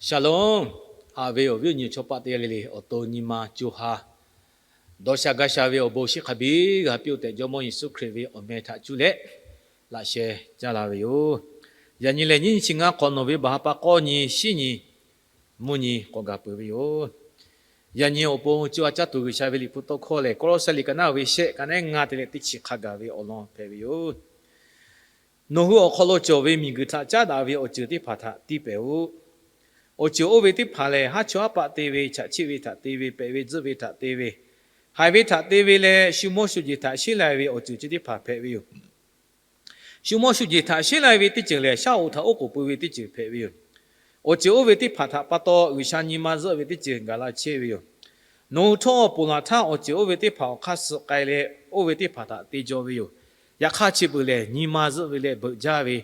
Shalom. Haꞈ ve awˬ viˉ awˬ nyi chaw paˆ teˇ g'aˇ le le, awˬ to nyi ma co ha dawˇ sha gaˇ sha ve awˬ bon shiˍ hk'a biˇ g'a piˇ-oˆ tehꞈ, Jawˇmawˇ Yeˍsuˆ Hkriꞈ ve awˬ meh htaꞈ cuˇ leh laꞈ sheh caˇ la ve yoˬ. Yaꞈ nyi lehˬ, nyiˇ nyi chi ngaˇ hk'awꞈ nawˬ ve baˬ ha pa k'awˇ nyi, shiˉ nyi, mvuhˇ nyi k'awꞈ gaˬ peuˬ ve yoˬ. Yaꞈ nyi awˬ pon co ha caˇ tuˬ G'uiˬsha ve Liꞈ hpu tawˇ hkawˇ lehˬ, Kawˇlawˇsehˆ liꞈ ka naˉ ve shehˆ, ka naˉ ngaˇ te leh teˇ chi hk'a gaˬ ve awˬ lawn hpehꞈ ve yoˬ. Nawˬ hui awˬ hk'aw lo cawˬ ve miˬguiˬ htaꞈ caˉ daꞈ ve awˬ ceuˬ teˇ hpaˍ htaꞈ tiˇ pehˍ-oˆ. Awˬ ceuˬ oˇ ve teˇ hpaˍ lehˬ, haˉ chawˇ haˉ paˆ te ve, chaꞈ chiˆ ve htaꞈ te ve, pehꞈ ve tzuhˆ ve htaꞈ te ve, haiˬ ve htaꞈ te ve leh, shu mawˇ shu jeˬ htaꞈ sheˉ lai ve awˬ ceuˬ chi teˇ hpaˍ hpehꞈ ve yoˬ. Shu mawˇ shu jeˬ htaꞈ sheˉ lai ve teˇ ceuˬ lehˬ, shaˉ hoꞈ htaꞈ oˉ k'oˍ pui ve teˇ ceuˬ hpehꞈ ve yoˬ. Awˬ ceuˬ oˇ ve teˇ hpaˍ htaꞈ pa taw G'uiˬsha nyi ma zuhˆ ve teˇ ceuˬ gaˬ la chehˇ ve yoˬ. Nawˬ hui htawˇ ponˬ laˬ htaˇ, awˬ ceuˬ oˇ ve teˇ hpaˍ awˬ hk'aˇ suh k'ai leh, oˇ ve teˇ hpaˍ htaꞈ te jaw ve yoˬ. Yaꞈ hk'aˇ, chi beuꞈ lehˬ nyi ma zuhˆ ve leh beuꞈ jaˇ ve,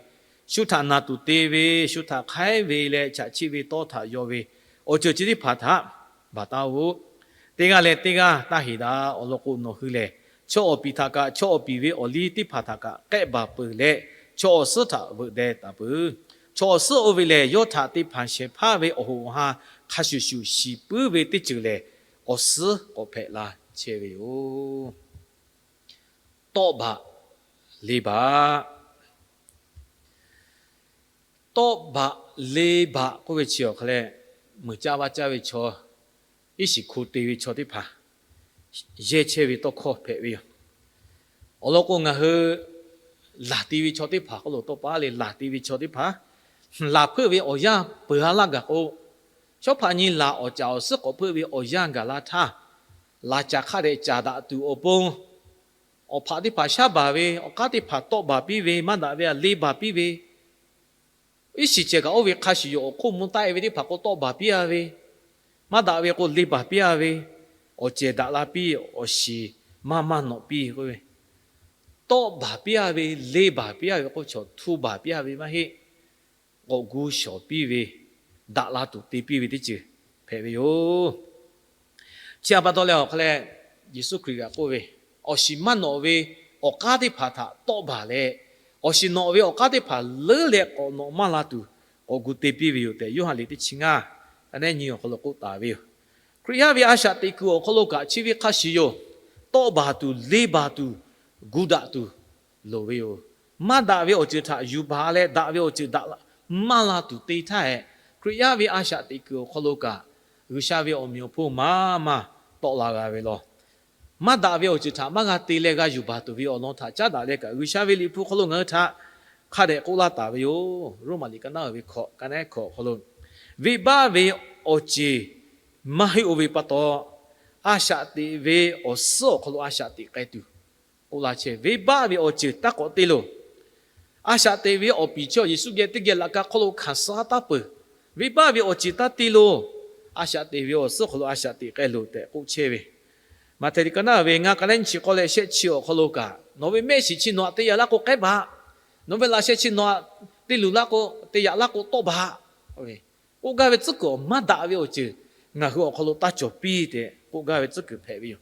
shu htaꞈ naˬ tuˬ te ve, shu htaꞈ hk'aiˉ ve leh chaꞈ chiˆ ve tawˇ htaꞈ yaw ve awˬ ceuˬ chi teˇ hpaˍ htaꞈ baˬ taˉ-oˆ. Teˇ g'aˇ leh teˇ g'aˇ taˇ heˍ daꞈ. Awˬ lawn k'o, nawˬ hui lehˬ chaw awˬ piˍ htaꞈ kaꞈ, chaw awˬ piˍ ve awˬ liˇ teˇ hpaˍ htaꞈ kaꞈ k'ehˆ baˬ peuˬ leh, chaw awˬ suhˉ htaꞈ veuꞈ deh taˍ peuˬ. Chaw awˬ suhˉ oˇ ve lehˬ, yawˇ htaꞈ te hpanˍ shehˍ hpaˇ ve awˬ hoꞈ awˬ ha hk'a shuˍ shuˍ shiˍ puiˉ ve teˇ ceuˬ lehˬ, awˬ suhˉ k'awꞈ hpehꞈ la chehˇ ve yoˬ. Tawˆ baˬ le baˬ. Tawˆ baˬ le baˬ k'oˆ ve chi awˬ hk'a leh, meuˬ caˇ vaˇ caˇ ve chaw, iˉ shiˍ hko te ve chaw teˇ hpaˍ yehˇ chehˇ ve tawˇ hkawˇ hpehꞈ ve yoˬ. Awˬ lawn k'o, ngaˬ hui laˬ te ve chaw teˇ hpaˍ k'oˆ lo tawˇ pa le, laˬ te ve chaw teˇ hpaˍ laˬ hpeuˆ ve awˬ yanˇ peuˬ ha laˇ gaˬ k'o, shawˉ hpaꞈ nyi laˬ awˬ caˍ awˬ suhˉ k'awꞈ hpeuˆ ve awˬ yanˇ gaˬ la htaˇ, laˬ caˍ hk'a dehꞈ caˍ daꞈ tuˬ awˬ pon, awˬ hpaꞈ teˇ hpaˍ shaˉ baˬ ve, awˬ k'aˉ teˇ hpaˍ tawˆ baˬ piˇ ve, maˇ daꞈ ve htaꞈ le baˬ piˇ ve, iˉ shiˍ cehˬ kaꞈ oˇ ve hk'a shuˍ yoˬ. Awˬ hk'oˆ mvuh taˆ e ve teˇ hpaˍ k'o tawˆ baˬ piˇ-a ve, maˇ daꞈ ve k'o le baˬ piˇ-a ve, awˬ cehˬ daꞈ la piˇ, awˬ shiˍ maˇ maˇ nawꞈ piˇ k'oˆ ve, tawˆ baˬ piˇ-a ve, le baˬ piˇ-a ve k'oˆ chaw htu baˬ piˇ-a ve maˇ heˆ. K'awꞈ gu shawˍ piˇ ve, daꞈ la tuˬ te piˇ ve teˇ ceuˬ hpehꞈ ve yoˬ. Chi htaꞈ pa taw leh awˬ hk'a leh, Yeˍsuˆ Hkriꞈ g'aꞈ k'oˆ ve, awˬ shiˍ maˇ nawꞈ ve awˬ k'aˉ teˇ hpaˍ htaꞈ tawˆ baˬ leh, awˬ shiˍ nawꞈ ve awˬ k'aˉ teˇ hpaˍ leuˉ leh k'awꞈ nawꞈ maˇ la tuˬ k'awꞈ gu te piˇ ve yoˬ tehꞈ, Yoˇhanˬ liꞈ teˇ chi ngaˇ, ka nehˉ nyi awˬ hk'aw lo k'oˆ taˍ ve yoˬ. Hkriꞈ yaˇ ve a shaꞈ teꞈ kuiˬ awˬ hk'aw lo kaꞈ chi ve hk'a shuˍ yoˬ. Tawˆ baˬ tuˬ, le baˬ tuˬ, gu daꞈ tuˬ loˍ ve yoˬ. Maˇ daꞈ ve awˬ ceuˬ htaꞈ yuˬ baˬ leh, daꞈ ve awˬ ceuˬ daꞈ maˇ la tuˬ te htaˇ hehꞈ, Hkriꞈ yaˇ ve a shaꞈ teꞈ kuiˬ awˬ hk'aw lo kaꞈ G'uiˬsha ve awˬ meꞈ awˬ hponˇ maˇ maˇ tawˆ la g'a ve law. Maˇ daꞈ ve awˬ ceuˬ htaꞈ maˇ g'a te leh g'a yuˬ baˬ tuˬ ve awˬ lawn htaꞈ caˉ daꞈ leh kaꞈ, G'uiˬsha ve liꞈ hpu hk'aw lo ngaˬ hui htaꞈ hk'a dehꞈ k'oˆ laˇ taˍ ve yoˬ. Roˉmaꞈ liꞈ ka naˉ ve hkawꞈ, ka nehˉ hkawꞈ awˬ hk'aw lo, venˇbaˆ ve awˬ ceˬ maˇ heˆ-oˬ ve pa taw, a shaꞈ teꞈ ve awˬ suhˉ awˬ hk'aw lo a shaꞈ teꞈ k'ai tuˬ k'oˆ laˇ chehˇ. Venˇbaˆ ve awˬ ceuˬ taˇ k'awꞈ te loˬ. A shaꞈ teꞈ ve awˬ piˍ chaw Yeˍsuˆ geh teˇ geh laꞈ ka hk'aw lo hkanˍ suh taˉ peuˬ. Venˇbaˆ ve awˬ ceuˬ taˇ te loˬ. A shaꞈ teꞈ ve awˬ suhˉ hk'aw lo a shaꞈ teꞈ k'ai loˬ tehꞈ k'oˆ chehˇ ve, Maꞈhtehˍ liꞈ ka naˉ ve ngaˇ, ka nehˉ nyi chi k'awˇ leh shehˆ chi awˬ hk'aw lo kaꞈ, nawˬ ve mehˆ shiˍ chi nawˬ htaꞈ te yaꞈ laˇ k'o k'ehˉ baˬ. Nawˬ ve laꞈ sheh chi nawˬ htaꞈ te luˬ laˇ k'o, te yaꞈ laˇ k'o tawˆ baˬ. K'oˆ gaˇ ve tcuhˉ kuiˬ awˬ maˇ daꞈ ve awˬ ceuˬ ngaˬ hui awˬ hk'aw lo taˇ cawˬ piˇ tehꞈ k'oˆ gaˇ ve tcuhˉ kuiˬ hpehꞈ ve yoˬ.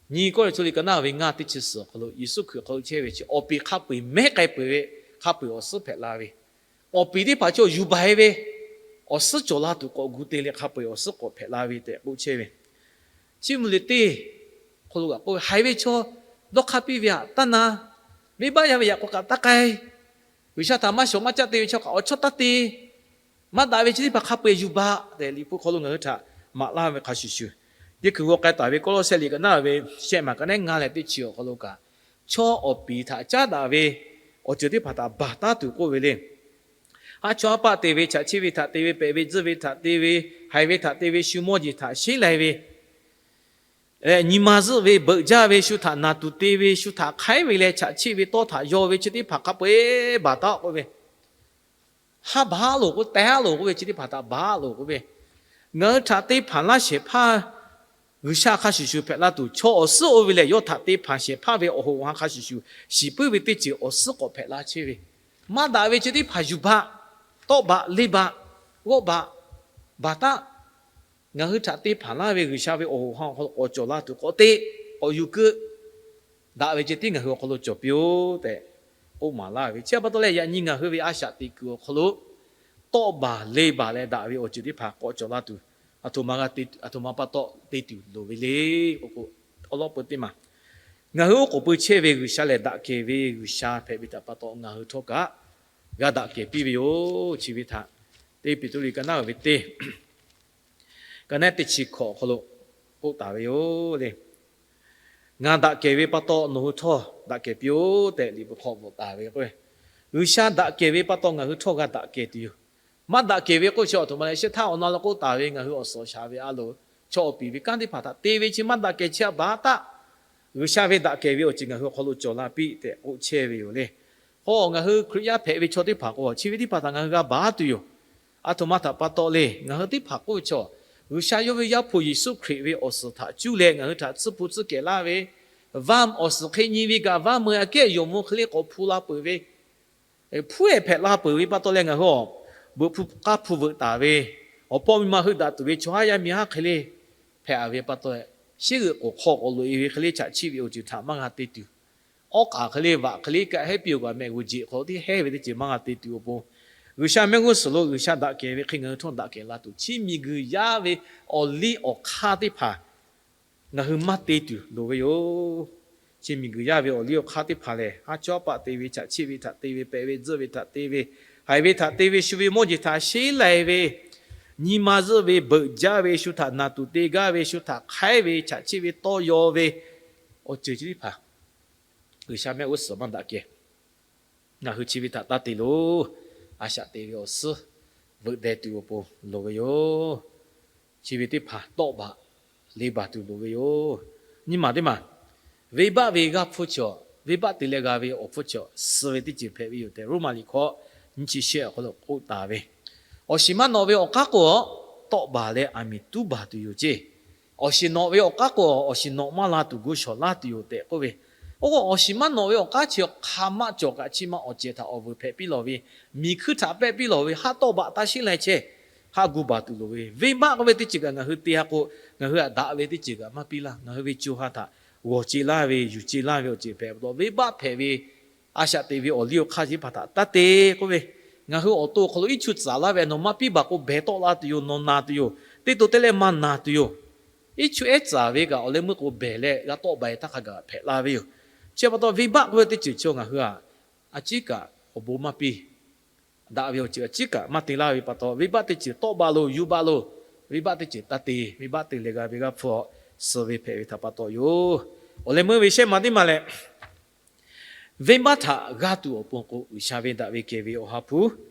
Nyi Kawˇrenˍhtuˆ liꞈ ka naˉ ve ngaˇ teˇ chi suhˍ awˬ hk'aw lo Yeˍsuˆ Hkriꞈ awˬ hk'aw lo chehˇ ve chi awˬ piˍ hk'a peu-eˬ mehˉ k'ai peuˬ ve, hk'a peu-eˬ awˬ suhˉ hpehꞈ la ve, awˬ piˍ teˇ hpaˍ chaw yuˬ baˬ-e ve, awˬ suhˉ cawˬ la tuˬ k'awꞈ gu te leh hk'a peu-eˬ awˬ suhˉ k'awꞈ hpehꞈ la ve tehꞈ k'oˆ chehˇ ve. Chi mvuh liꞈ teˇ hk'aw lo kaꞈ k'oˆ ve, haiˬ ve chaw dawˇ hk'aˇ piˇ ve htaꞈ taˇ na, venˇbaˆ yaˇ ve yaꞈ k'aw kaꞈ taˇ k'ai, G'uiˬsha htaꞈ maˇ shawˍ maˇ caˆ te ve chaw kaꞈ awˬ chawˇ taˇ te, maˇ daꞈ ve chi teˇ hpaˍ hk'a peu-eˬ yuˬ baˬ tehꞈ Liꞈ hpu hk'aw lo ngaˬ hui htaꞈ maˍ laˇ ve hk'a shuˍ shuˍ, teˇ hkui g'aw k'ai taˍ ve Kawˇlawˇsehˆ liꞈ ka naˉ ve shehˆ maˬ ka nehˉ ngaˇ leh teˇ chi awˬ hk'aw lo kaꞈ, chaw awˬ piˍ htaꞈ caˉ daꞈ ve awˬ ceuˬ teˇ hpaˍ htaꞈ baˬ taˉ tuˬ k'oˆ ve le. Haˉ chawˇ haˉ paˆ te ve, chaꞈ chiˆ ve htaꞈ te ve, pehꞈ ve tzuhˇ ve htaꞈ te ve, haiˬ ve htaꞈ te ve, shu mawˇ jeˬ htaꞈ sheˉ lai ve, nyi ma zuhˆ ve, beuꞈ jaˇ ve, shu htaꞈ naˬ tuˬ te ve, shu htaꞈ hk'aiˉ ve leh chaꞈ chiˆ ve tawˇ htaꞈ yaw ve chi teˇ hpaˍ hk'a peu-eˬ baˬ taˉ k'oˆ ve, haˉ baˬ loˬ k'o, teh haˉ loˬ k'oˆ ve chi teˇ hpaˍ htaꞈ baˬ loˬ k'oˆ ve, ngaˬ hui htaꞈ te hpanˍ laˇ shehˍ hpaˇ G'uiˬsha hk'a shuˍ shuˍ hpehꞈ la tuˬ, chaw awˬ suhˉ oˇ ve lehˬ yawˇ htaꞈ te hpanˍ shehˍ hpaˇ ve awˬ hoꞈ awˬ ha hk'a shuˍ shuˍ shiˍ puiˉ ve teˇ ceuˬ awˬ suhˉ k'awꞈ hpehꞈ la chehˇ ve, maˇ daꞈ ve chi teˇ hpaˍ yuˬ baˬ, tawˆ baˬ, le baˬ, g'awˆ baˬ, baˬ taˉ. Ngaˬ hui htaꞈ te hpanˍ laˇ ve G'uiˬsha ve awˬ hoꞈ awˬ hk'aw lo k'awꞈ cawˬ la tuˬ k'awꞈ te, k'awꞈ yuˬ keu daꞈ ve ceh tiˉ ngaˬ hui awˬ hk'aw lo cawˬ piˇ-oˆ tehꞈ k'oˆ maˍ laˇ ve. Chi pa taw leh, yaꞈ nyi ngaˬ hui ve a shaꞈ teꞈ kuiˬ awˬ hk'aw lo tawˆ baˬ le baˬ leh daꞈ ve awˬ ceuˬ teˇ hpaˍ k'awꞈ cawˬ laˇ tuˬ, aˬ htoꞈ ma g'a te, aˬ htoꞈ ma pa taw te tuˬ loˍ ve le k'o k'o, awˉ lawˉ peu teˇ maˬ, ngaˬ hui oˉ k'oˍ pui chehˇ ve G'uiˬsha lehˬ, daꞈ kehˬ ve G'uiˬsha hpehꞈ ve htaꞈ pa taw ngaˬ hui htawˇ kaꞈ g'a daꞈ kehˬ piˇ ve yoˬ. Chi ve htaꞈ teˇ Peˍtruˆ liꞈ ka naˉ uiˍ ve teˇ ka naˉ teˇ chi hkawꞈ awˬ hk'aw lo k'oˆ taˍ ve yoˬ le. Ngaˬ daꞈ kehˬ ve pa taw nawˬ hui htawˇ daꞈ kehˬ piˇ-oˆ tehꞈ liꞈ bvuhꞈ hk'aw bvuhꞈ taˍ ve k'o, G'uiˬsha daꞈ kehˬ ve pa taw ngaˬ hui htawˇ g'a daꞈ kehˬ tuˬ yoˬ. Maˇ daꞈ kehˬ ve k'oˆ chi awˬ htoꞈ ma leh, shehˆ htaˇ awˬ na lo k'oˆ taˍ ve ngaˬ hui awˬ suhˍ awˬ shaˍ ve a loˍ, chaw awˬ piˍ ve kanˉ teˇ hpaˍ htaꞈ te ve chi maˇ daꞈ kehˬ chehˇ a baˬ taˆ. G'uiˬsha ve daꞈ kehˬ ve awˬ ceuˬ ngaˬ hui awˬ hk'aw lo cawˬ la piˇ tehꞈ k'oˆ chehˇ ve yoˬ le. K'o ngaˬ hui Hkriꞈ yaˇ hpehꞈ ve chaw teˇ hpaˍ k'o, chi ve teˇ hpaˍ htaꞈ ngaˬ hui g'a baˬ tuˬ yoˬ. Aˬ htoꞈ ma htaꞈ pa taw le, ngaˬ hui teˇ hpaˍ k'oˆ ve chaw, G'uiˬsha yawˇ ve Yaˇ hpu Yeˍsuˆ Hkriꞈ ve awˬ suhˍ htaꞈ cuˇ leh ngaˬ hui htaꞈ tsuhˇ hpu tcuhˇ kehˬ laˇ ve, vaˇ awˬ suhˍ hk'e nyi ve kaꞈ vaˇ meuˇ aꞈ kehˉ yonˍ mvuh hk'e le k'awꞈ hpu la peuˬ ve, hpuˉ ehˍ hpehꞈ la peuˬ ve pa taw leh ngaˬ hui awˬ beuꞈ hpu k'aˇ hpu veuꞈ taˍ ve, awˬ paw miˇ ma heuˆ daꞈ tuˬ ve chaw haˉ yaˇ miˇ haˉ hk'e le hpehꞈ a ve pa taw, shiˉ g'euꞈ k'oˍ hk'aw k'awꞈ loꞈ e ve hk'e le chaꞈ chiˆ ve awˬ ceuˬ htaꞈ maˇ g'a te tuˬ, awˉ k'aˍ hk'e le vaꞈ hk'e le kaꞈ hehˉ piˇ-oˬ kaꞈ mehˆ g'uˇ jeꞈ hk'aw teˇ hehˉ ve teˇ ceuˬ maˇ g'a te tuˬ awˬ pon, G'uiˬsha mehˆ g'uˇ suhˍ lo G'uiˬsha daꞈ kehˬ ve hk'e ngaˬ hui htawˇ daꞈ kehˬ la tuˬ, chi miˬguiˬ yaˇ ve awˬ liˇ awˬ hk'aˇ teˇ hpaˍ ngaˬ hui maˇ te tuˬ loˍ ve yoˬ. Chi miˬguiˬ yaˇ ve awˬ liˇ awˬ hk'aˇ teˇ hpaˍ lehˬ, haˉ chawˇ paˆ te ve, chaꞈ chiˆ ve htaꞈ te ve, pehꞈ ve tzuhˆ ve htaꞈ te ve, haiˬ ve htaꞈ te ve, shu ve mawˇ jeˬ htaꞈ sheˉ lai ve, nyi ma zuhˆ ve, beuꞈ jaˇ ve, shu htaꞈ naˬ tuˬ te gaˇ ve, shu htaꞈ hk'aiˉ ve, chaꞈ chiˆ ve tawˇ yaw ve, awˬ ceuˬ chi teˇ hpaˍ G'uiˬsha mehˆ g'uˇ suhˍ maˇ daꞈ kehˬ. Ngaˬ hui chi ve htaꞈ taˇ te loˬ. A shaꞈ te ve awˬ suhˉ veuꞈ deh tuˬ awˬ pon loˍ ve yoˬ. Chi ve teˇ hpaˍ tawˆ baˬ le baˬ tuˬ loˍ ve yoˬ. Nyi maˬ teˇ maˬ, venˇbaˆ ve g'aˇ hpfuhˇ chaw, venˇbaˆ te leh g'a ve awˬ hpfuhˇ chaw suh ve teˇ ceuˬ hpehꞈ ve yoˬ tehꞈ, Roˉmaꞈ liꞈ hkawꞈ nyiˇ chi shehˆ awˬ hk'aw lo k'oˆ taˍ ve, awˬ shiˍ maˇ nawꞈ ve awˬ k'aˉ k'o, tawˆ baˬ leh aˬ miˍ tuˉ baˬ tuˬ yoˬ ceˇ. Awˬ shiˍ nawꞈ ve awˬ k'aˉ k'o, awˬ shiˍ nawꞈ maˇ la tuˬ gu shawˍ laˇ tuˬ yoˬ tehꞈ k'oˆ ve. Oˇ k'o, awˬ shiˍ maˇ nawꞈ ve awˬ k'aˉ chi hk'a maˆ cawˬ kaꞈ, chi ma awˬ cehˬ htaꞈ awˬ vuiˬ hpehꞈ piˇ lawˬ ve, miˬ hkuiˇ htaꞈ pehˆ piˇ lawˬ ve, haˉ tawˆ baˬ taˇ sheˉ lai chehˇ, haˉ gu baˬ tuˬ loˍ ve. Venˇbaˆ k'oˆ ve teˇ ceuˬ kaꞈ ngaˬ hui te ha k'o, ngaˬ hui htaꞈ daꞈ ve teˇ ceuˬ kaꞈ maˇ piˇ laˇ. Ngaˬ hui ve co ha htaꞈ g'awˬ ce laˇ ve, yuˬ ce laˇ ve awˬ ceuˬ hpehꞈ pa taw, venˇbaˆ hpehꞈ ve a shaꞈ te ve awˬ liˇ awˬ hk'aˇ chi teˇ hpaˍ htaꞈ taˇ te k'oˆ ve. Ngaˬ hui awˬ to awˬ hk'aw lo iˉ chu tcuhˍ laˇ ve, nawˬ maˇ piˇ baˬ k'o behˬ tawˆ la tuˬ yoˬ, nawˬ naˬ tuˬ yoˬ, teˇ to teˇ leh maˇ naˬ tuˬ yoˬ. Iˉ chu ehˉ tcuhˍ ve kaꞈ awˬ leh meuˇ k'o behˬ leh g'a tawˆ baˬ e htaˇ hk'a gaˬ hpehꞈ la ve yoˬ. Chi pa taw venˇbaˆ k'oˆ ve teˇ ceuˬ chi ngaˬ hui a, a ciˉ kaꞈ awˬ bon maˇ piˇ. Daꞈ ve awˬ ceuˬ a ciˉ kaꞈ maˇ te laˇ ve pa taw, venˇbaˆ teˇ ceuˬ tawˆ baˬ loˬ, yuˬ baˬ loˬ. Venˇbaˆ teˇ ceuˬ taˇ te. Venˇbaˆ te leh g'a ve g'aˇ hpfuhˇ suh ve hpehꞈ ve htaꞈ pa taw yoˬ. Awˬ leh meuˇ ve shehˆ ma teˇ maˬ lehˬ, venˇbaˆ htaꞈ g'aˇ tuˬ awˬ pon k'o, G'uiˬsha ve daꞈ ve kehˬ ve Awˬ ha hpu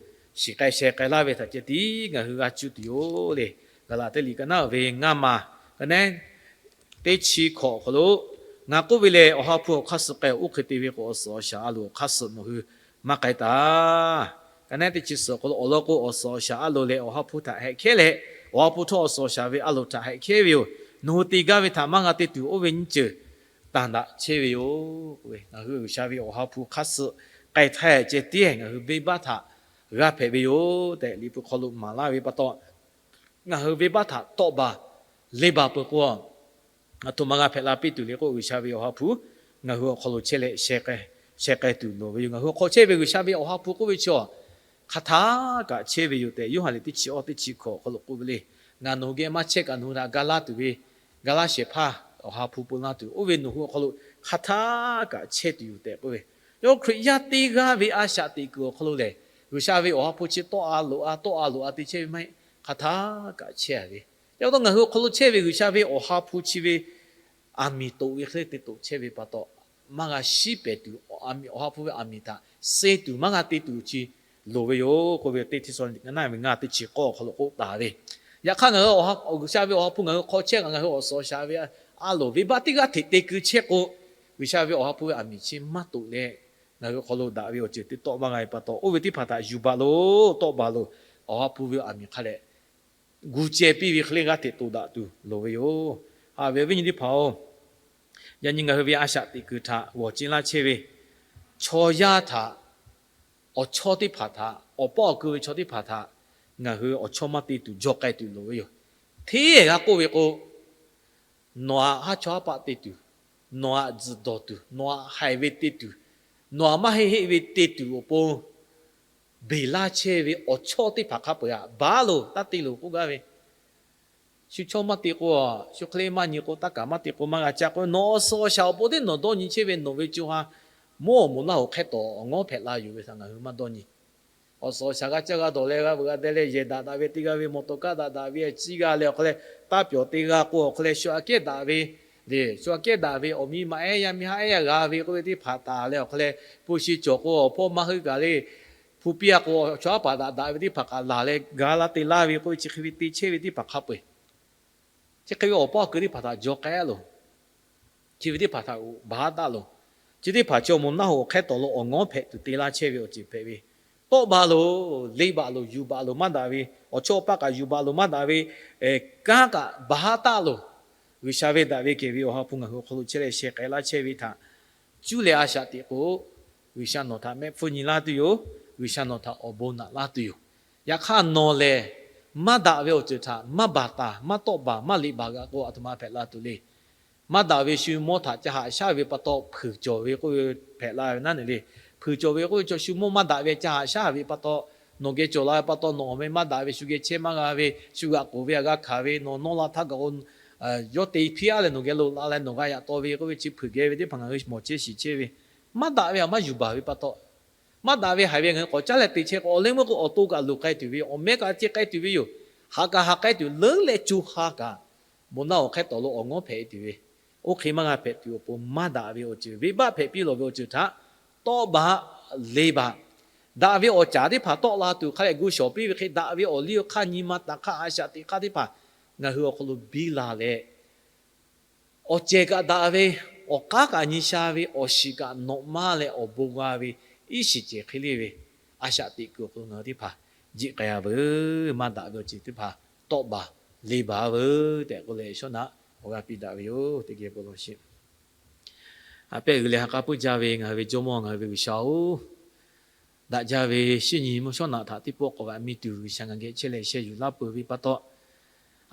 shiˍ k'ai sheh k'ai laˇ ve htaꞈ ceh tiˉ ngaˬ hui g'a cuˇ tuˬ yoˬ le. Gaˍlaˍtiˆ liꞈ ka naˉ ve ngaˇ ma ka naˉ teˇ chi hkawꞈ awˬ hk'aw lo, ngaˬ k'oˆ ve lehˬ, Awˬ ha hpu awˬ hk'aˇ suh k'ai, oˇ hk'e te ve k'o, awˬ suhˍ awˬ shaˍ a loˍ awˬ hk'aˇ suh nawˬ hui maˇ k'ai taˍ. Ka naˉ teˇ chi suhˍ awˬ hk'aw lo awˬ lawn k'o, awˬ suhˍ awˬ shaˍ a loˍ lehˬ Awˬ ha hpu htaꞈ hehꞈ hkehˉ leh, Awˬ ha hpu htawˇ awˬ suhˍ awˬ shaˍ ve a loˍ htaꞈ hehꞈ hkehˉ ve yoˬ. Nawˬ hui te gaˇ ve htaꞈ maˇ g'a te tuˬ oˇ ve nyiˇ ceuˬ tanˬ daꞈ chehˇ ve yoˬ. Ngaˬ hui G'uiˬsha ve Awˬ ha hpu hk'aˇ suh k'ai htaˇ ceh tiˉ ngaˬ hui venˇbaˆ htaꞈ g'a hpehꞈ ve yoˬ tehꞈ Liꞈ hpu hk'aw lo maˍ laˇ ve pa taw, ngaˬ hui venˇbaˆ htaꞈ tawˆ baˬ le baˬ peuˬ k'o, aˬ htoꞈ ma g'a hpehꞈ la piˇ tuˬ le k'o, G'uiˬsha ve Awˬ ha hpu ngaˬ hui awˬ hk'aw lo chehˇ leh sheh k'ai tuˬ loˍ ve yoˬ. Ngaˬ hui awˬ hk'aw chehˇ ve G'uiˬsha ve Awˬ ha hpu k'oˆ ve chi a, hk'aˬ htaˇ kaꞈ chehˇ ve yoˬ tehꞈ, Yoˇhanˬ liꞈ teˇ chi awˇ teˇ chi hkawꞈ awˬ hk'aw lo k'oˆ ve le. Ngaˬ nawˬ hui geh maˇ chehˇ kaꞈ nawˬ hui htaꞈ ga laˇ tuˬ ve, ga laˇ shehˍ hpaˇ Awˬ ha hpu peu laˇ tuˬ, oˇ ve nawˬ hui awˬ hk'aw lo hk'aˬ htaˇ kaꞈ chehˇ tuˬ yoˬ tehꞈ k'oˆ ve. Yawˇ Hkriꞈ yaˇ teˇ g'aˇ ve a shaꞈ teꞈ kuiˬ awˬ hk'aw lo lehˬ, G'uiˬsha ve Awˬ ha hpu chi tawˆ a loꞈ a, tawˆ a loꞈ a te chehˇ ve maˇ heˆ. Hk'aˬ htaˇ kaꞈ chehˇ a ve, yaꞈ pa taw ngaˬ hui awˬ hk'aw lo chehˇ ve G'uiˬsha ve Awˬ ha hpu chi ve aˬ miˍ toꞈ ve hk'e le te toꞈ chehˇ ve pa taw, maˇ g'a shiˉ pehˍ tuˬ, Awˬ ha hpu ve aˬ miˍ htaꞈ suh tuˬ maˇ g'a te tuˬ chi loˍ ve yoˬ k'oˆ ve, teˇ Hteˇsaˍlawˇniˆ ka naˉ ve ngaˇ teˇ chi k'awˇ awˬ hk'aw lo k'oˆ taˍ ve. Yaꞈ hk'aˇ ngaˬ hui G'uiˬsha ve Awˬ ha hpu ngaˬ hui hk'aw chehˇ kaꞈ, ngaˬ hui awˬ suhˍ awˬ shaˍ ve a loˍ venˇbaˆ teˇ g'aˇ hteꞈ te keu chehˇ k'o, G'uiˬsha ve Awˬ ha hpu ve aˬ miˍ chi maˇ toꞈ leh, ngaˬ hui awˬ hk'aw lo daꞈ ve awˬ ceuˬ te tawˆ maˇ g'a ve pa taw, oˇ ve teˇ hpaˍ htaꞈ yuˬ baˬ loˬ, tawˆ baˬ loˬ. Awˬ ha hpu ve aˬ miˍ hk'a leh gu ceh piˇ ve hk'e le g'aˇ hteꞈ toꞈ daꞈ tuˬ loˍ ve yoˬ. Haꞈ ve awˬ viˉ nyi teˇ hpaˍ-oˬ, yaꞈ nyi ngaˬ hui ve a shaꞈ teꞈ kuiˬ htaꞈ g'awˬ ce laˇ chehˇ ve chaw yaˇ htaꞈ, awˬ chawˇ teˇ hpaˍ htaꞈ, awˬ pawˆ awˬ keu ve chaw teˇ hpaˍ htaꞈ ngaˬ hui awˬ chawˇ maˇ te tuˬ jaw k'ai tuˬ loˍ ve yoˬ. Hteˇ g'a k'oˆ ve k'o, nawˬ aꞈ haˉ chawˇ haˉ paˆ te tuˬ, nawˬ aꞈ tzuhˬ dawˬ tuˬ, nawˬ aꞈ haiˬ ve te tuˬ, nawˬ aꞈ maˇ heˆ heˆ ve te tuˬ awˬ pon beˬ laˇ chehˇ ve awˬ chawˇ teˇ hpaˍ hk'a peu-eˬ htaꞈ baˬ loˬ, taˇ te loˬ k'oˆ gaˇ ve. Shu chawˇ maˇ te k'o, shu hk'e le maˇ nyi k'o, taˇ kaˍ maˇ te k'o maˇ g'a caˇ k'o, nawˬ awˬ suhˍ awˬ shaˍ awˬ pon teˇ nawˬ dawˇ nyi chehˇ ve nawˬ ve co ha mawˇ awˬ moˍ naˆ hoꞈ hk'ehˇ tawˍ awˬ ngawˉ hpehꞈ la yuˬ ve htaꞈ ngaˬ hui maˇ dawˇ nyi. Awˬ suhˍ awˬ shaˍ g'aˇ caˇ g'a dawˬ leh g'a veuꞈ g'a deh leh yehˬ daꞈ daꞈ ve teˇ g'aˇ ve mawˬ tawˍ kaˇ daꞈ daꞈ ve a ciˉ g'a leh awˬ hk'aw leh, taˇ pyawˬ teˇ g'aˇ k'o awˬ hk'aw leh shu aꞈ kehˉ daꞈ ve, le shu aꞈ kehˉ daꞈ ve awˬ miˇ ma ehˉ yaˇ miˇ haˉ ehˉ yaˇ g'a ve k'oˆ ve teˇ hpaˍ taˍ leh awˬ hk'aw leh, hpu shi cawˬ k'o awˬ hpawˇ maˇ heuˆ kaꞈ le, hpu piˇ a k'o chaw haˉ paˍ daꞈ daꞈ ve teˇ hpaˍ kaꞈ laˬ leh ga laˇ te laˇ ve k'oˆ ve chi hk'e ve te chehˇ ve teˇ hpaˍ hk'a peu-eˬ, chi hk'e ve awˬ paˇ awˬ keu teˇ hpaˍ htaꞈ jaw k'ai loˬ. Chi ve teˇ hpaˍ htaꞈ baˬ haˉ taˆ loˬ. Chi teˇ hpaˍ chi awˬ moˍ naˆ hoꞈ hk'ehˇ tawˍ lo awˬ ngawˉ hpehꞈ tuˬ te laˇ chehˇ ve awˬ ceuˬ hpehꞈ ve, tawˆ baˬ loˬ, le baˬ loˬ, yuˬ baˬ loˬ maˇ daꞈ ve, awˬ chawˇ awˬ paˇ kaꞈ yuˬ baˬ loˬ maˇ daꞈ ve, kanˉ kaꞈ baˬ haˉ taˆ loˬ. G'uiˬsha ve daꞈ ve kehˬ ve awˬ ha hpu ngaˬ hui awˬ hk'aw lo chehˇ leh sheh k'ai laˇ chehˇ ve htaꞈ cuˇ leh a shaꞈ teꞈ k'o, G'uiˬsha nawˬ htaꞈ mehˆ hpfuhˇ nyi laˇ tuˬ yoˬ. G'uiˬsha nawˬ htaꞈ awˬ bon naꞈ laˇ tuˬ yoˬ. Yaꞈ hk'aˇ nawˬ lehˬ, maˇ daꞈ ve awˬ ceuˬ htaꞈ maˇ baˬ taˍ, maˇ tawˆ baˬ, maˇ liꞈ baˬ g'a k'o, a htoꞈ ma hpehꞈ la tuˬ le. Maˇ daꞈ ve shu mawˇ htaꞈ ca haꞈ shaˉ ve pa taw hpeuˬ cawˬ ve k'oˆ ve hpehꞈ la ve naˉ neˬ le. Hpeuˬ cawˬ ve k'oˆ ve chaw shu mawˇ maˇ daꞈ ve ca haꞈ shaˉ ve pa taw, nawˬ geh cawˬ la ve pa taw nawˬ awˬ meh maˇ daꞈ ve shu geh chehˇ maˇ g'a ve, shu g'aꞈ k'oˍ ve aꞈ g'a hkanˍ ve, nawˬ nawˇ la htaˇ gaˬ k'o, yawˇ te hpiˇ aˉ leh nawˬ geh lo la leh nawˬ g'a yaꞈ taw ve k'oˆ ve chi hpeuˬ geh ve teˇ hpaˍ ngaˬ hui mawˬ chehˇ shiˍ chehˇ ve, maˇ daꞈ ve aꞈ maˇ yuˬ baˬ ve pa taw, maˇ daꞈ ve haiˬ ve ngaˬ hui k'awꞈ caˉ leh te chehˇ k'o, awˬ leh meuˇ k'o awˬ to kaꞈ luˬ k'ai tuˬ ve yoˬ, awˬ meh kaꞈ te k'ai tuˬ ve yoˬ. Haꞈ kaꞈ haꞈ k'ai tuˬ leuˉ leh co ha kaꞈ, moˍ naˆ hoꞈ hk'ehˇ tawˍ lo awˬ ngawˉ hpehꞈ e tuˬ ve, oˇ hk'e maˇ g'a hpehꞈ tuˬ awˬ pon maˇ daꞈ ve awˬ ceuˬ, venˇbaˆ hpehꞈ piˇ lawˬ ve awˬ ceuˬ htaꞈ tawˆ baˬ le baˬ. Daꞈ ve awˬ caˍ teˇ hpaˍ tawˆ la tuˬ hk'a leh gu shawˍ piˇ ve hk'e, daꞈ ve awˬ liˇ awˬ hk'aˇ nyi ma taˍ hk'aˇ a shaꞈ teꞈ hk'aˇ teˇ hpaˍ ngaˬ hui awˬ hk'aw lo biˇ la leh, awˬ cehˬ kaꞈ daꞈ ve, awˬ k'aˉ kaꞈ nyi sha ve, awˬ shiˍ kaꞈ nawꞈ maˇ leh awˬ bon g'a ve, iˉ shiˍ cehˬ hk'e le ve, a shaꞈ teꞈ kuiˬ awˬ hk'aw lo ngaˬ hui teˇ hpaˍ jiˆ k'ai-a veuˬ. Maˇ daꞈ ve awˬ ceuˬ teˇ hpaˍ tawˆ baˬ le baˬ veuˬ tehꞈ k'oˆ leh shawˉ naꞈ awˬ g'aˇ piˇ daꞈ ve yoˬ. Teˇ geh bon lawˬ sheˍ. A pehˉ g'uiˬ leh ha k'a puiˉ jaˇ ve ngaˬ hui ve Jawˇmawˇ ngaˬ hui ve G'uiˬsha-oˬ, daꞈ jaˇ ve shinˉ nyi mvuhˇ shawˉ naꞈ htaꞈ teˇ pawˆ k'awꞈ g'aꞈ miˇ tuˬ G'uiˬsha ngaˬ geh chehˇ leh sheh yuˬ laˇ peuˬ ve pa taw,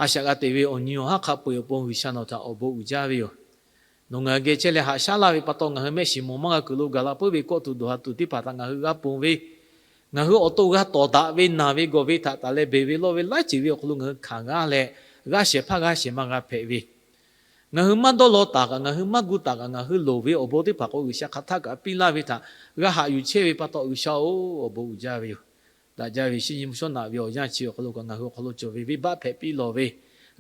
a shaꞈ g'a teꞈ ve awˬ nyi awˬ haˉ hk'a peu-eˬ awˬ pon G'uiˬsha nawˬ htaꞈ awˬ bon uiˍ jaˇ ve yoˬ. Nawˬ ngaˬ hui geh chehˇ leh haꞈ shaˉ laˇ ve pa taw, ngaˬ hui mehˆ shiˍ mawˬ maˇ g'a kuiˬ lo gaˬ la puiˉ ve kawˆ tuˬ dawˬ ha tuˬ teˇ hpaˍ htaꞈ ngaˬ hui g'a ponˬ ve, ngaˬ hui awˬ to g'a tawˍ daꞈ ve naˬ ve gawˬ ve htaꞈ taˍ leh beˬ ve lawˇ ve laiˉ ceuˬ ve awˬ hk'aw lo ngaˬ hui hkanˍ g'aˇ leh, g'aˇ shehˍ hpaˇ g'aˇ shehˍ ma g'a hpehꞈ ve, ngaˬ hui maˇ dawˇ law taˍ kaꞈ, ngaˬ hui maˇ gu taˍ kaꞈ, ngaˬ hui loˍ ve awˬ bon teˇ hpaˍ k'o G'uiˬsha hk'aˬ htaˆ kaꞈ piˇ laˇ ve htaꞈ g'a haꞈ yuˬ chehˇ ve pa taw, G'uiˬsha-oˬ, awˬ bon uiˍ jaˇ ve yoˬ. Daꞈ jaˇ ve shinˉ nyi mvuhˇ shawˉ naꞈ ve awˬ yanˇ chi awˬ hk'aw lo kaꞈ ngaˬ hui awˬ hk'aw lo cawˬ ve venˇbaˆ hpehꞈ piˇ lawˬ ve,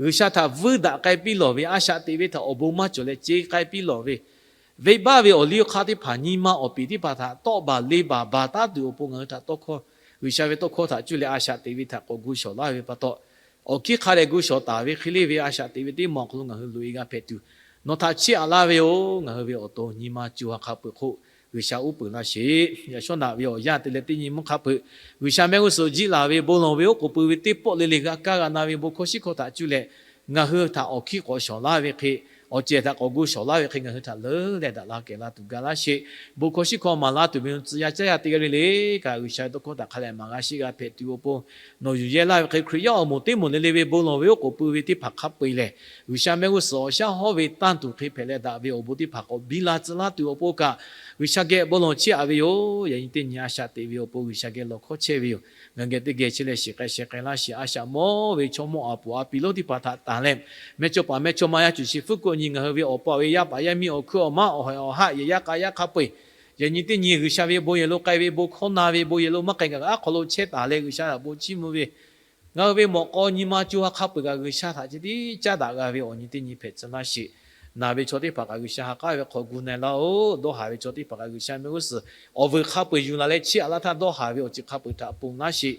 G'uiˬsha htaꞈ vuiˇ daꞈ k'ai piˇ lawˬ ve, a shaꞈ teꞈ ve htaꞈ awˬ bon maˇ cawˬ leh ce k'ai piˇ lawˬ ve, venˇbaˆ ve awˬ liˇ awˬ hk'aˇ teˇ hpaˍ nyi ma awˬ piˍ teˇ hpaˍ htaꞈ tawˆ baˬ le baˬ baˬ taˉ tuˬ awˬ pon ngaˬ hui htaꞈ tawˇ hkawˇ, G'uiˬsha ve tawˇ hkawˇ htaꞈ cuˇ leh a shaꞈ teꞈ ve htaꞈ k'awꞈ gu shawˍ laˇ ve pa taw, awˬ hkiˉ hk'a dehꞈ gu shawˍ taˍ ve hk'e le ve a shaꞈ teꞈ ve teˇ maˬ awˬ hk'aw lo ngaˬ hui loꞈ e g'a hpehꞈ tuˬ, nawˬ htaꞈ chiˇ aꞈ laˇ ve yoˬ. Ngaˬ hui ve awˬ to nyi ma co ha hk'a peu-eˬ hk'oˆ G'uiˬsha uˉ peunˍ laˇ sheˍ. Yaꞈ shawˉ naꞈ ve awˬ yanˇ te leh teˇ nyi mvuhˇ hk'a peu-eˬ G'uiˬsha mehˆ g'uˇ suhˍ jiˆ laˬ ve bon lawˬ ve oˉ k'oˍ pui ve teˇ pawˆ le le g'a kaˇ g'a na ve bon hkawˇ shiˉ hkawˇ htaꞈ cuˇ leh ngaˬ hui htaꞈ awˬ hkiˉ k'awꞈ shawˍ laˇ ve hk'e, awˬ cehˬ htaꞈ k'awꞈ gu shawˍ laˇ ve hk'e ngaˬ hui htaꞈ leuˉ leh daꞈ la kehˬ la tuˬ ga laˇ sheˍ. Bon hkawˇ shiˉ hkawˇ maˍ laˇ tuˬ ve tcuh yaˇ caˉ yaˇ teˇ g'aˇ le le kaꞈ G'uiˬsha ve tawˇ hkawˇ htaꞈ hk'a dehꞈ maˍ g'a sheˆ g'a hpehꞈ tuˬ awˬ pon nawˬ yuˬ yehˇ laˇ ve hk'e, Hkriꞈ yaˇ awˬ moˍ teˇ moˍ le le ve bon lawˬ ve oˉ k'oˍ pui ve teˇ hpaˍ hk'a peu-eˬ lehˬ, G'uiˬsha mehˆ g'uˇ suhˍ awˬ shaˉ hawˉ ve tanˇ tuˬ hk'e hpehꞈ leh daꞈ ve awˬ bon teˇ hpaˍ k'awꞈ biˇ la tcuh laˇ tuˬ awˬ pon kaꞈ, G'uiˬsha geh bon lawˬ chiˇ aꞈ ve yoˬ. Yaꞈ nyi teˇ nyi a shaꞈ teꞈ ve awˬ pon G'uiˬsha geh lawˬ hkawˇ chehˇ ve yoˬ. Ngaˬ geh teˇ geh chehˇ leh shiˍ k'ai sheh k'ai laˇ sheˍ. A shaꞈ mawˇ ve chaw mawˇ a poˍ a piˍ lonˉ teˇ hpaˍ htaꞈ tanˬ leh, mehˇchawˇpaˍ mehˇchawˇma yaˇ cuˬ shi fuˉ kuˆ nyi ngaˬ hui ve awˬ pa awˬ e yaˇ paˍ yaˇ miˇ awˬ hkuiˉ awˬ maˉ awˬ haiˬ awˬ haˆ yehˬ yaˇ k'a yaˇ hk'a peu-eˬ, yaꞈ nyi teˇ nyi G'uiˬsha ve bon yehˬ lo k'ai ve bon hkawˇ na ve bon yehˬ lo maˇ k'ai kaꞈ aˉ hk'aw lo chehˇ taˍ leh G'uiˬsha htaꞈ bon chiˇ mvuh ve, ngaˬ hui ve mawꞈ k'aw nyi ma co ha hk'a peu-eˬ kaꞈ G'uiˬsha htaꞈ ceh tiˉ caˉ daꞈ g'a ve awˬ nyi teˇ nyi hpehꞈ tcuh laˇ sheˍ. Naˬ ve chaw teˇ hpaˍ kaꞈ G'uiˬsha ha k'aˉ ve hk'aw gu na-e laˇ-oˬ. Dawˇ haˍ ve chaw teˇ hpaˍ kaꞈ G'uiˬsha mehˆ g'uˇ suhˍ awˬ vuiˬ hk'a peu-eˬ yuˬ la leh chiˇ aꞈ laˇ htaˇ dawˇ haˍ ve awˬ ceuˬ hk'a peu-eˬ htaꞈ ponˬ laˇ sheˍ.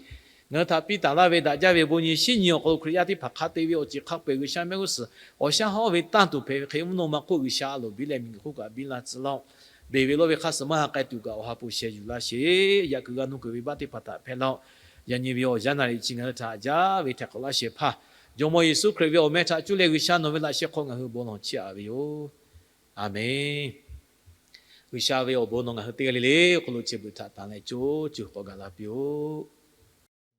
Ngaˬ hui htaꞈ piˇ taˍ laˇ ve daꞈ jaˇ ve bon nyi shinˉ nyi awˬ hk'aw lo Hkriꞈ yaˇ teˇ hpaˍ hk'a te ve awˬ ceuˬ hk'a peu-eˬ G'uiˬsha mehˆ g'uˇ suhˍ awˬ shaˉ hawˉ ve tanˇ tuˬ hpehꞈ ve hk'e, mvuhˇ naw ma hk'oˆ G'uiˬsha a loˍ biˇ leh miˬguiˬ hk'oˆ kaꞈ biˇ la tcuh laˇ-oˆ. Beˬ ve lawˇ ve hk'aˇ suh maˇ ha k'ai tuˬ kaꞈ awˬ ha hpu sheh yuˬ laˇ sheˍ. Yaꞈ kuiˬ g'a nuˇ kuiˬ ve baˆ teˇ hpaˍ htaꞈ hpehˇ laˇ-oˆ. Yaꞈ nyi ve awˬ yanˇ naˍ riˍ chi ngaˬ hui htaꞈ jaˇ ve htaiˍ hk'awꞈ laˇ shehˍ hpaˇ, Jawˇmawˇ Yeˍsuˆ Hkriꞈ ve awˬ meh htaꞈ cuˇ leh G'uiˬsha nawˬ ve laꞈ sheh hk'aw ngaˬ hui bon lawˬ chiˇ aꞈ ve yoˬ. Aˬmenˍ. G'uiˬsha ve awˬ bon nawˬ ngaˬ hui teˇ g'aˇ le le awˬ hk'aw lo chi beuꞈ htaꞈ tanˬ leh co co k'awꞈ gaˬ la piˇ-oˆ.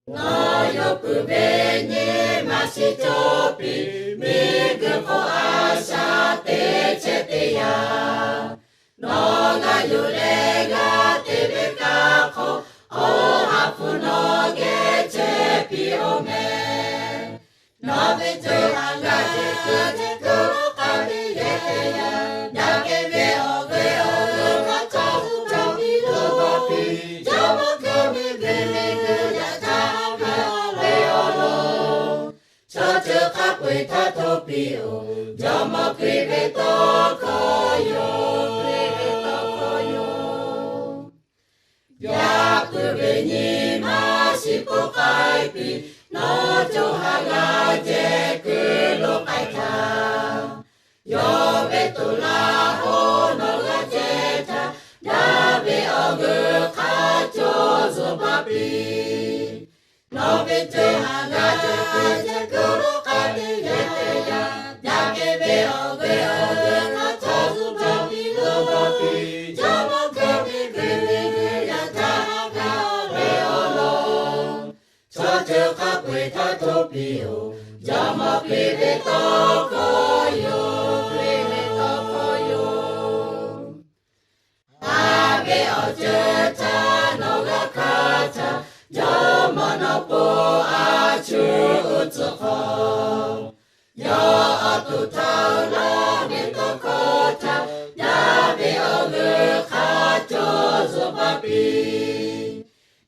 Nawˬ yawˇ peuˬ ve nyi ma shiˍ cawˇ piˇ, miˬguiˬ hk'oˆ a shaꞈ teꞈ chehˇ teˇ yanˇ, nawˬ g'a yuˬ leh g'a te ve kaꞈ hk'aw, Awˬ ha hpu htaˇ hto piˇ-oˬ, Jawˇmawˇ Hkriꞈ ve tawˇ hkawˇ yoˬ, Hkriꞈ ve tawˇ hkawˇ yoˬ. Yaꞈ puiˉ ve nyi ma shiˍ k'oˆ k'ai piˇ, nawˬ co ha g'a jehˬ kuiˬ lo k'ai htaˇ, yawˇ ve toˬ laˇ hoˉ nawˬ g'a ceh htaˇ, daꞈ ve awˬ g'euˆ hk'a cawˬ zuhˬ baˬ piˇ. Nawˬ ve co ha g'a jehˬ kuiˬ lo k'ai te ve teˇ yanˇ, daꞈ kehˬ ve awˬ g'euˆ awˬ g'euˆ hk'a cawˬ zuhˬ baˬ piˇ, zuhˬ baˬ piˇ. Jawˇmawˇ Hkriꞈ ve Hkriꞈ ve g'uˇ yanˇ htaˇ, a ga awˬ ve awˬ lawn, chaw ceuˬ hk'a peu-eˬ htaˇ hto piˇ-oˬ, Jawˇmawˇ Hkriꞈ ve tawˇ hkawˇ yoˬ, Hkriꞈ ve tawˇ hkawˇ yoˬ. Haꞈ ve awˬ ceuˬ htaˇ nawˬ g'a hkanˍ htaˇ, Jawˇmawˇ nawˬ po a shu uˉ tcuhˍ hk'aw, yawˇ awˬ to htaꞈ laˇ ve tawˇ hkawˇ htaꞈ, daꞈ ve awˬ g'euˆ hk'a cawˬ zuhˬ baˬ piˇ.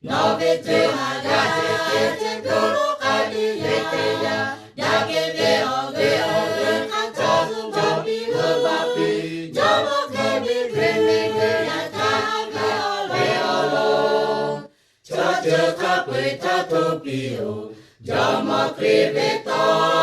Nawˬ ve co ha g'a jehˬ kuiˬ lo k'ai te ve teˇ yanˇ, daꞈ kehˬ ve awˬ g'euˆ awˬ g'euˆ hk'a cawˬ zuhˬ baˬ piˇ, zuhˬ baˬ piˇ. Jawˇmawˇ Hkriꞈ ve Hkriꞈ ve g'uˇ yanˇ htaˇ, a ga awˬ ve awˬ lawn, chaw ceuˬ hk'a peu-eˬ htaˇ hto piˇ-oˬ, Jawˇmawˇ Hkriꞈ ve tawˇ